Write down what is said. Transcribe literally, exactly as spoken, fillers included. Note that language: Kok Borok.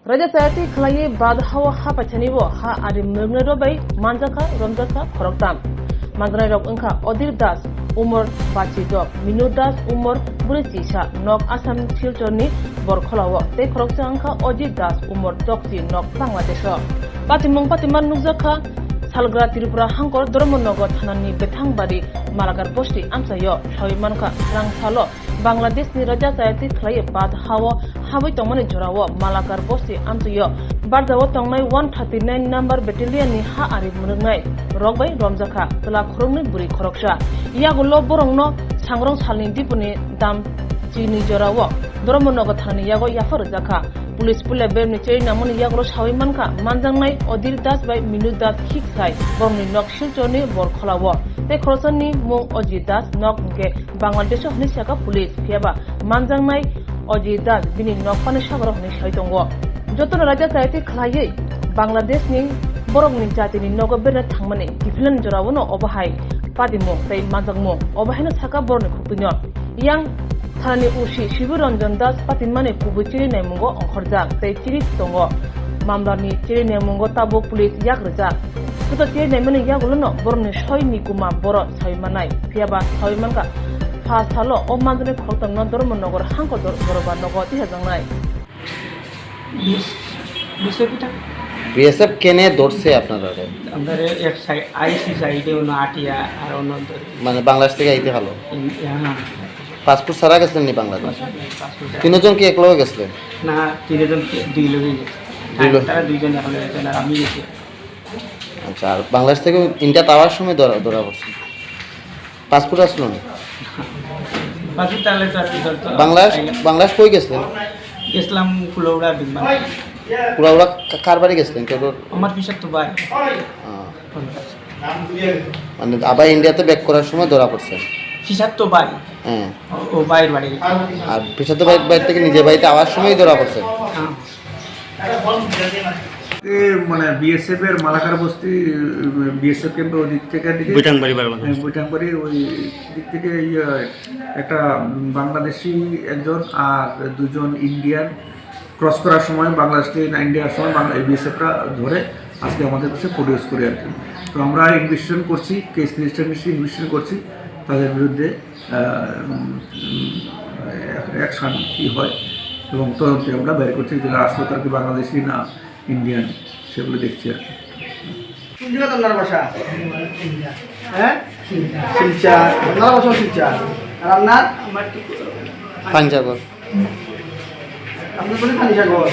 Raja chayati khlaiwi bad hao ha paithani o ha ari mwrwknai rok bai manjakha romjakha khoroktham. Manjaknai rok wngkha Odir Das, umor bachi dok, Minu Das, umor bwrwi chisa, nok Assam Silchorni Borkholao, tei khoroksa wngkha Ojit Das, umor dokchi, nok Bangladesho. Patimung patima nukjakha Salgra Tripura hangkor Dharmanagar thanani Bethangbari Malakar bosti amchaio, sawi mankha rang salo Bangladeshni Raja chayati khlaiwi bad hao habwi tongmani jorao Malakar bosti amchaio barjao tongnai one thirty nine number battalionni ha ari mwrwknai rok bai romjakha chwla khoroknwi bwrwi khoroksa. Yagulo borokno Sangrong salni dipuni dam chini jorao Dharmanagar thanani yago yapha rwjakha. Police puila berni cheri nangmani yagulo sawi mankha manjaknai Odir Das bai Minu Das hik sai borokni nok Silchorni Borkholao. Tei khoroksa ni mung Ojit Das, nok hwnkhe Bangladesh hwnwi sakha police, phiyaba manjaknai Ojit Das bini nok pani sagoro hwnwi sai tongo. Jotono raida chayati khlaiwi Bangladeshni borokni jatini nogo berna thangmani kiphilani jorao no obo hai patimung tei manjakmung, obo haino sakha borokni khuktuino. Yang thanani O C Sibir Ranjan Das patimani kubui chiri naimungo ongkhorjak tei chiri tongo. Mamlani chiri naimungo tabuk police yak rwjak. Juda chiri naimani yagulono borokni soi ni kuma borok sawi mannai. Phiyaba sawi mankha, pha salo o manjaknai khorokthomno Dharmanagar hangkor dor-, doroba nogo tisajaknai. BSF এটা? বিএসএফ কেনে ধরছে আপনারা? আমাদের এক সাইড, আইসি সাইডে অন্য আটিয়া আর অন্য ধরে। মানে বাংলাদেশ থেকে আইতে হলো? ইন-, হ্যাঁ। পাসপোর্ট ছাড়া গেছিলেন নি বাংলাদেশ? পাসপোর্ট, পাসপোর্ট ছাড়া। তিনজন কি এক লগে গেছিলেন? না, তিনজন কি-, দুই লগে গেছে। দুই লগে? তারা দুইজন এখন রয়েছেন আর আমি গেছি। আচ্ছা, আর বাংলাদেশ থেকে ইন্ডিয়াত আওয়ার সময় ধরা, ধরা পড়ছে? পাসপোর্ট আসলো না? পাসপোর্ট তাহলে তো আর কি করতো? বাংলাদেশ, আইলাম। বাংলাদেশ কই গেছিলেন? গেছিলাম কুলাউড়া বিমান। কুলাউড়া কা-, কার বাড়ি গেছিলেন? কেউ? আমার পিসার তো ভাই। আহ। মানে আবার ইন্ডিয়াতে ব্যাক করার সময় ধরা পড়ছে? পিসার তো ভাই। হ্যাঁ। ও, ও ভাইয়ের বাড়ি। আর পিসার তো ভাই, বাড়ি থেকে নিজের বাড়িতে আওয়ার সময়ই ধরা পড়ছে? হ্যাঁ। এ, মানে বিএসএফ এর মালাকার বস্তি, বিএসএফ ক্যাম্পের ওই দিক থেকে দিকে, বুইটাংবাড়ি বারো। হ্যাঁ, বুইটাংবাড়ি ওই দিক থেকে ইয়ে, একটা বাংলাদেশি একজন আর দুজন ইন্ডিয়ান ক্রস করার সময় বাংলাদেশ থেকে ইন্ডিয়ার সময় বাংলা বিএসএফরা ধরে আজকে আমাদের কাছে প্রডিউস করে আর কি। তো আমরা ইনভেস্টিগেশন করছি, কেস রেজিস্টার করছি, ইনভেস্টিগেশন করছি তাদের বিরুদ্ধে। আহ, উম, উম, অ্যাকশন কী হয় এবং তদন্তে আমরা বের করছি যে আসলে তারা কি বাংলাদেশি না ইন্ডিয়ান, সেগুলো দেখছি আর কি। কোন জেলা আপনার বাসা? হ্যাঁ? শিলচর। আপনার বাসা শিলচর। আর আপনার? পাঞ্জাগর। আপনার বাসা পাঞ্জাগর।